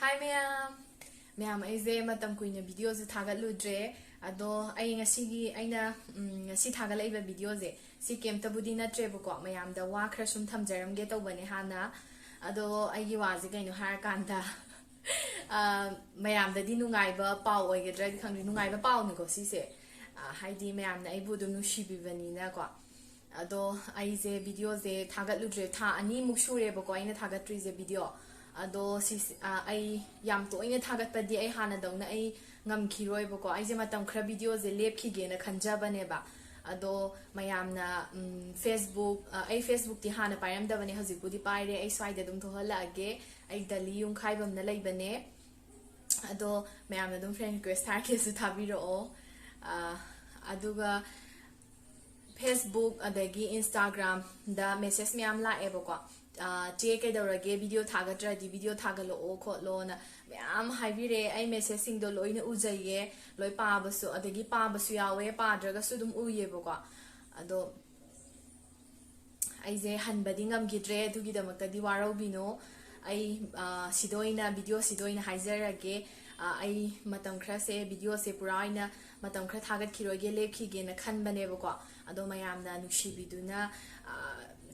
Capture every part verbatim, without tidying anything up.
ꯍꯥꯏ ꯃꯌꯥꯝ꯫ ꯃꯌꯥꯝ, ꯑꯩꯁꯦ ꯃꯇꯝ ꯀꯨꯏꯅ ꯚꯤꯗꯤꯑꯣꯁꯦ ꯊꯥꯒꯠꯂꯨꯗ꯭ꯔꯦ꯫ ꯑꯗꯣ ꯑꯩ ꯉꯁꯤꯒꯤ ꯑꯩꯅ, ꯎꯝ, ꯉꯁꯤ ꯊꯥꯒꯠꯂꯛꯏꯕ ꯚꯤꯗꯤꯑꯣꯁꯦ ꯁꯤ ꯀꯩꯝꯇꯕꯨꯗꯤ ꯅꯠꯇ꯭ꯔꯦꯕꯀꯣ, ꯃꯌꯥꯝꯗ ꯋꯥ ꯈꯔ ꯁꯨꯝ ꯊꯝꯖꯔꯝꯒꯦ ꯇꯧꯕꯅꯦ ꯍꯥꯟꯅ꯫ ꯑꯗꯣ ꯑꯩꯒꯤ ꯋꯥꯁꯦ ꯀꯩꯅꯣ ꯍꯥꯏꯔꯀꯥꯟꯗ, ꯑ, ꯃꯌꯥꯝꯗꯗꯤ ꯅꯨꯡꯉꯥꯏꯕ ꯄꯥꯎ ꯑꯣꯏꯒꯗ꯭ꯔꯗꯤ ꯈꯪꯗꯦ, ꯅꯨꯡꯉꯥꯏꯕ ꯄꯥꯎꯅꯤꯀꯣ ꯁꯤꯁꯦ꯫ ꯑ, ꯍꯥꯏꯗꯤ ꯃꯌꯥꯝꯅ ꯑꯩꯕꯨ ꯑꯗꯨꯝ ꯅꯨꯡꯁꯤꯕꯤꯕꯅꯤꯅꯀꯣ꯫ ꯑꯗꯣ ꯑꯩꯁꯦ ꯚꯤꯗꯤꯑꯣꯁꯦ ꯊꯥꯒꯠꯂꯨꯗ꯭ꯔꯦ, ꯊꯥ ꯑꯅꯤꯃꯨꯛ ꯁꯨꯔꯦꯕꯀꯣ ꯑꯩꯅ ꯊꯥꯒꯠꯇ꯭ꯔꯤꯁꯦ ꯚꯤꯗꯤꯑꯣ꯫ ꯑꯗꯣ ꯁꯤꯁꯦ, ꯑ, ꯑꯩ ꯌꯥꯝ ꯇꯣꯏꯅ ꯊꯥꯒꯠꯄꯗꯤ ꯑꯩ ꯍꯥꯟꯅꯗꯧꯅ ꯑꯩ ꯉꯝꯈꯤꯔꯣꯏꯕꯀꯣ꯫ ꯑꯩꯁꯦ ꯃꯇꯝ ꯈꯔ ꯚꯤꯗꯤꯑꯣꯁꯦ ꯂꯦꯞꯈꯤꯒꯦꯅ ꯈꯟꯖꯕꯅꯦꯕ꯫ ꯑꯗꯣ ꯃꯌꯥꯝꯅ, ꯎꯝ, Facebook, ꯑ, ꯑꯩ Facebookꯇꯤ ꯍꯥꯟꯅ ꯄꯥꯏꯔꯝꯗꯕꯅꯦ, ꯍꯧꯖꯤꯛꯄꯨꯗꯤ ꯄꯥꯏꯔꯦ꯫ ꯑꯩ ꯁ꯭ꯋꯥꯏꯗ ꯑꯗꯨꯝ ꯊꯣꯛꯍꯜꯂꯛꯑꯒꯦ꯫ ꯑꯩ ꯗꯂꯤ ꯌꯨꯝꯈꯥꯏꯕꯝꯅ ꯂꯩꯕꯅꯦ꯫ ꯑꯗꯣ ꯃꯌꯥꯝꯅ ꯑꯗꯨꯝ friend request ꯊꯥꯔꯛꯀꯦꯁꯨ ꯊꯥꯕꯤꯔꯛꯑꯣ꯫ ꯑ, ꯑꯗꯨꯒ Facebook ꯑꯗꯒꯤ Instagramꯗ message ꯃꯌꯥꯝ ꯂꯥꯛꯑꯦꯕꯀꯣ꯫ ꯑ, "ꯆꯦ ꯀꯩꯗꯧꯔꯒꯦ, ꯚꯤꯗꯤꯑꯣ ꯊꯥꯒꯠꯇ꯭ꯔꯗꯤ ꯚꯤꯗꯤꯑꯣ ꯊꯥꯒꯠꯂꯛꯑꯣ" ꯈꯣꯠꯂꯣꯅ ꯃꯌꯥꯝ ꯍꯥꯏꯕꯤꯔꯛꯑꯦ꯫ ꯑꯩ messageꯁꯤꯡꯗꯣ ꯂꯣꯏꯅ ꯎꯖꯩꯌꯦ, ꯂꯣꯏ ꯄꯥꯕꯁꯨ, ꯑꯗꯒꯤ ꯄꯥꯕꯁꯨ ꯌꯥꯎꯋꯦ, ꯄꯥꯗ꯭ꯔꯒꯁꯨ ꯑꯗꯨꯝ ꯎꯏꯌꯦꯕꯀꯣ꯫ ꯑꯗꯣ ꯑꯩꯁꯦ ꯍꯟꯕꯗꯤ ꯉꯝꯈꯤꯗ꯭ꯔꯦ, ꯑꯗꯨꯒꯤꯗꯃꯛꯇꯗꯤ ꯋꯥꯔꯧꯕꯤꯅꯣ꯫ ꯑꯩ, ꯑ, ꯁꯤꯗ ꯑꯣꯏꯅ, ꯚꯤꯗꯤꯑꯣꯁꯤꯗ ꯑꯣꯏꯅ ꯍꯥꯏꯖꯔꯒꯦ꯫ ꯑ, ꯑꯩ ꯃꯇꯝ ꯈꯔꯁꯦ, ꯚꯤꯗꯤꯑꯣꯁꯦ ꯄꯨꯔꯥ ꯑꯣꯏꯅ ꯃꯇꯝ ꯈꯔ ꯊꯥꯒꯠꯈꯤꯔꯣꯏꯒꯦ, ꯂꯦꯞꯈꯤꯒꯦꯅ ꯈꯟꯕꯅꯦꯕꯀꯣ꯫ ꯑꯗꯣ ꯃꯌꯥꯝꯅ ꯅꯨꯡꯁꯤꯕꯤꯗꯨꯅ, ꯑ,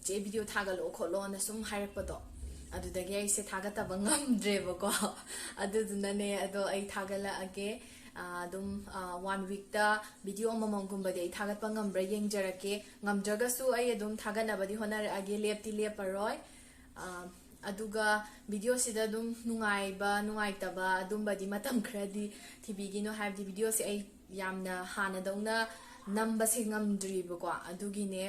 "ꯆꯦ, ꯚꯤꯗꯤꯑꯣ ꯊꯥꯒꯠꯂꯛꯑꯣ" ꯈꯣꯠꯂꯣꯅ ꯁꯨꯝ ꯍꯥꯏꯔꯛꯄꯗꯣ, ꯑꯗꯨꯗꯒꯤ ꯑꯩꯁꯦ ꯊꯥꯒꯠꯇꯕ ꯉꯝꯗ꯭ꯔꯦꯕꯀꯣ꯫ ꯑꯗꯨꯗꯨꯅꯅꯦ, ꯑꯗꯣ ꯑꯩ ꯊꯥꯒꯠꯂꯛꯑꯒꯦ꯫ ꯑ, ꯑꯗꯨꯝ, ꯑ, one weekꯇ ꯚꯤꯗꯤꯑꯣ ꯑꯃꯃꯝꯒꯨꯝꯕꯗꯤ ꯑꯩ ꯊꯥꯒꯠꯄ ꯉꯝꯕ꯭ꯔꯥ ꯌꯦꯡꯖꯔꯛꯀꯦ꯫ ꯉꯝꯗ꯭ꯔꯒꯁꯨ ꯑꯩ ꯑꯗꯨꯝ ꯊꯥꯒꯠꯅꯕꯗꯤ ꯍꯣꯠꯅꯔꯛꯑꯒꯦ, ꯂꯦꯞꯇꯤ ꯂꯦꯞꯄꯔꯣꯏ꯫ ꯑ, ꯑꯗꯨꯒ ꯚꯤꯗꯤꯑꯣꯁꯤꯗ ꯑꯗꯨꯝ ꯅꯨꯡꯉꯥꯏꯕ, ꯅꯨꯡꯉꯥꯏꯇꯕ ꯑꯗꯨꯝꯕꯗꯤ ꯃꯇꯝ ꯈꯔꯗꯤ ꯊꯤꯕꯤꯒꯤꯅꯣ, ꯍꯥꯏꯕꯗꯤ ꯚꯤꯗꯤꯑꯣꯁꯦ ꯑꯩ ꯌꯥꯝꯅ ꯍꯥꯟꯅꯗꯧꯅ ꯅꯝꯕꯁꯦ ꯉꯝꯗ꯭ꯔꯤꯕꯀꯣ, ꯑꯗꯨꯒꯤꯅꯦ꯫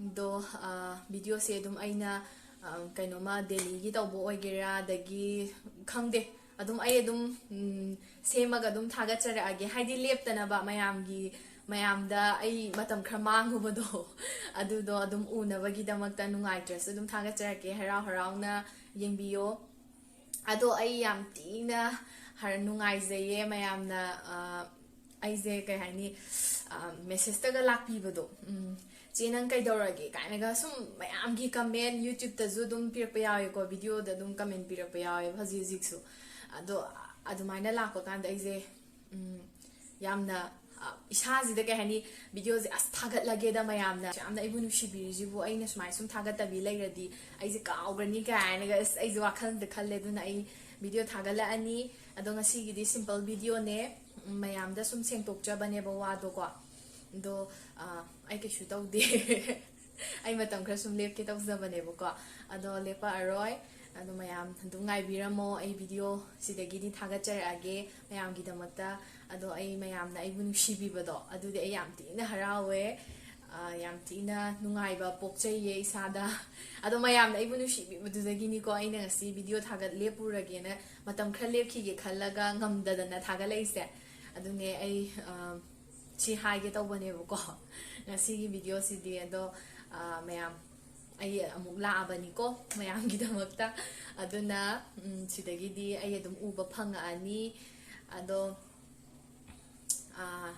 ꯑꯗꯣ, ꯑ, ꯚꯤꯗꯤꯑꯣꯁꯦ ꯑꯗꯨꯝ ꯑꯩꯅ, ꯑ, ꯀꯩꯅꯣꯃ ꯗꯦꯂꯤꯒꯤ ꯇꯧꯕ ꯑꯣꯏꯒꯦꯔꯥ, ꯑꯗꯒꯤ ꯈꯪꯗꯦ, ꯑꯗꯨꯝ ꯑꯩ ꯑꯗꯨꯝ, ꯎꯝ, ꯁꯦꯝꯃꯒ ꯑꯗꯨꯝ ꯊꯥꯒꯠꯆꯔꯛꯑꯒꯦ, ꯍꯥꯏꯗꯤ ꯂꯦꯞꯇꯅꯕ ꯃꯌꯥꯝꯒꯤ, ꯃꯌꯥꯝꯗ ꯑꯩ ꯃꯇꯝ ꯈꯔ ꯃꯥꯡꯉꯨꯕꯗꯣ ꯑꯗꯨꯗꯣ ꯑꯗꯨꯝ ꯎꯅꯕꯒꯤꯗꯃꯛꯇ ꯅꯨꯡꯉꯥꯏꯇ꯭ꯔꯁꯨ ꯑꯗꯨꯝ ꯊꯥꯒꯠꯆꯔꯛꯀꯦ꯫ ꯍꯔꯥꯎ ꯍꯔꯥꯎꯅ ꯌꯦꯡꯕꯤꯌꯣ꯫ ꯑꯗꯣ ꯑꯩ ꯌꯥꯝ ꯊꯤꯅ ꯍꯔ-, ꯅꯨꯡꯉꯥꯏꯖꯩꯌꯦ ꯃꯌꯥꯝꯅ, ꯑ, ꯑꯩꯁꯦ ꯀꯩ ꯍꯥꯏꯅꯤ, ꯑ, messageꯇꯒ ꯂꯥꯛꯄꯤꯕꯗꯣ, ꯎꯝ, "ꯆꯦ, ꯅꯪ ꯀꯩꯗꯧꯔꯒꯦ?" ꯀꯥꯏꯅꯒ ꯁꯨꯝ ꯃꯌꯥꯝꯒꯤ comment YouTubeꯇꯁꯨ ꯑꯗꯨꯝ ꯄꯤꯔꯛꯄ ꯌꯥꯎꯋꯦꯀꯣ, ꯚꯤꯗꯤꯑꯣꯗ ꯑꯗꯨꯝ comment ꯄꯤꯔꯛꯄ ꯌꯥꯎꯋꯦꯕ ꯍꯧꯖꯤꯛ ꯍꯧꯖꯤꯛꯁꯨ꯫ ꯑꯗꯣ ꯑꯗꯨꯃꯥꯏꯅ ꯂꯥꯛꯄ ꯀꯥꯟꯗ ꯑꯩꯁꯦ, ꯎꯝ, ꯌꯥꯝꯅ, ꯑ, ꯏꯁꯥꯁꯤꯗ, ꯀꯩ ꯍꯥꯏꯅꯤ, ꯚꯤꯗꯤꯑꯣꯁꯦ ꯑꯁ ꯊꯥꯒꯠꯂꯒꯦꯗ ꯃꯌꯥꯝꯅ ꯌꯥꯝꯅ ꯑꯩꯕꯨ ꯅꯨꯡꯁꯤꯕꯤꯔꯤꯁꯤꯕꯨ, ꯑꯩꯅ ꯁꯨꯃꯥꯏꯅ ꯁꯨꯝ ꯊꯥꯒꯠꯇꯕꯤ ꯂꯩꯔꯗꯤ ꯑꯩꯁꯦ ꯀꯥꯎꯈ꯭ꯔꯅꯤ ꯀꯥꯏꯅꯒ ꯑꯁ ꯑꯩꯁꯦ ꯋꯥꯈꯜꯗ ꯈꯜꯂꯦ꯫ ꯑꯗꯨꯅ ꯑꯩ ꯚꯤꯗꯤꯑꯣ ꯊꯥꯒꯠꯂꯛꯑꯅꯤ꯫ ꯑꯗꯣ ꯉꯁꯤꯒꯤꯗꯤ ꯁꯤꯝꯄꯜ ꯚꯤꯗꯤꯑꯣꯅꯦ꯫ ꯎꯝ, ꯃꯌꯥꯝꯗ ꯁꯨꯝ ꯁꯦꯡꯇꯣꯛꯆꯕꯅꯦꯕ ꯋꯥꯗꯣꯀꯣ꯫ ꯑꯗꯣ, ꯑ, ꯑꯩ ꯀꯩꯁꯨ ꯇꯧꯗꯦ꯫ ꯑꯩ ꯃꯇꯝ ꯈꯔ ꯁꯨꯝ ꯂꯦꯞꯀꯦ ꯇꯧꯖꯕꯅꯦꯕꯀꯣ꯫ ꯑꯗꯣ ꯂꯦꯞꯄꯛꯑꯔꯣꯏ꯫ ꯑꯗꯣ ꯃꯌꯥꯝ ꯑꯗꯨꯝ ꯉꯥꯏꯕꯤꯔꯝꯃꯣ ꯑꯩ ꯚꯤꯗꯤꯑꯣ ꯁꯤꯗꯒꯤꯗꯤ ꯊꯥꯒꯠꯆꯔꯛꯑꯒꯦ ꯃꯌꯥꯝꯒꯤꯗꯃꯛꯇ꯫ ꯑꯗꯣ ꯑꯩ ꯃꯌꯥꯝꯅ ꯑꯩꯕꯨ ꯅꯨꯡꯁꯤꯕꯤꯕꯗꯣ ꯑꯗꯨꯗꯤ ꯑꯩ ꯌꯥꯝ ꯊꯤꯅ ꯍꯔꯥꯎꯋꯦ꯫ ꯑ, ꯌꯥꯝ ꯊꯤꯅ ꯅꯨꯡꯉꯥꯏꯕ ꯄꯣꯛꯆꯩꯌꯦ ꯏꯁꯥꯗ꯫ ꯑꯗꯣ ꯃꯌꯥꯝꯅ ꯑꯩꯕꯨ ꯅꯨꯡꯁꯤꯕꯤꯕꯗꯨꯗꯒꯤꯅꯤꯀꯣ ꯑꯩꯅ ꯉꯁꯤ ꯚꯤꯗꯤꯑꯣ ꯊꯥꯒꯠ-, ꯂꯦꯞꯄꯨꯔꯒꯦꯅ, ꯃꯇꯝ ꯈꯔ ꯂꯦꯞꯈꯤꯒꯦ ꯈꯜꯂꯒ ꯉꯝꯗꯗꯅ ꯊꯥꯒꯠꯂꯛꯏꯁꯦ꯫ ꯑꯗꯨꯅꯦ ꯑꯩ, ꯑ, ꯁꯤ ꯍꯥꯏꯒꯦ ꯇꯧꯕꯅꯦꯕꯀꯣ꯫ ꯉꯁꯤꯒꯤ ꯚꯤꯗꯤꯑꯣꯁꯤꯗꯤ꯫ ꯑꯗꯣ, ꯑ, ꯃꯌꯥꯝ, ꯑꯩ ꯑꯃꯨꯛ ꯂꯥꯛꯑꯕꯅꯤꯀꯣ ꯃꯌꯥꯝꯒꯤꯗꯃꯛꯇ꯫ ꯑꯗꯨꯅ, ꯎꯝ, ꯁꯤꯗꯒꯤꯗꯤ ꯑꯩ ꯑꯗꯨꯝ ꯎꯕ ꯐꯪꯉꯛꯑꯅꯤ꯫ ꯑꯗꯣ, ꯑ,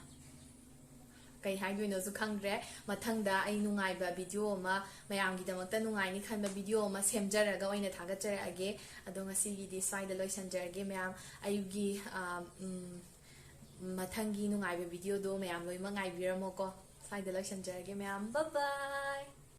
ꯀꯩ ꯍꯥꯏꯗꯣꯏꯅꯣꯁꯨ ꯈꯪꯗ꯭ꯔꯦ꯫ ꯃꯊꯪꯗ ꯑꯩ ꯅꯨꯡꯉꯥꯏꯕ ꯚꯤꯗꯤꯑꯣ ꯑꯃ, ꯃꯌꯥꯝꯒꯤꯗꯃꯛꯇ ꯅꯨꯡꯉꯥꯏꯅꯤ ꯈꯟꯕ ꯚꯤꯗꯤꯑꯣ ꯑꯃ ꯁꯦꯝꯖꯔꯒ ꯑꯣꯏꯅ ꯊꯥꯒꯠꯆꯔꯛꯑꯒꯦ꯫ ꯑꯗꯣ ꯉꯁꯤꯒꯤꯗꯤ ꯁ꯭ꯋꯥꯏꯗ ꯂꯣꯏꯁꯟꯖꯔꯒꯦ ꯃꯌꯥꯝ꯫ ꯑꯩꯒꯤ, ꯑ, ꯎꯝ, ꯃꯊꯪꯒꯤ ꯅꯨꯡꯉꯥꯏꯕ ꯚꯤꯗꯤꯑꯣꯗꯣ ꯃꯌꯥꯝ ꯂꯣꯏꯅꯃꯛ ꯉꯥꯏꯕꯤꯔꯝꯃꯣꯀꯣ꯫ ꯁ꯭ꯋꯥꯏꯗ ꯂꯣꯏꯁꯟꯖꯔꯒꯦ ꯃꯌꯥꯝ꯫ Bye bye!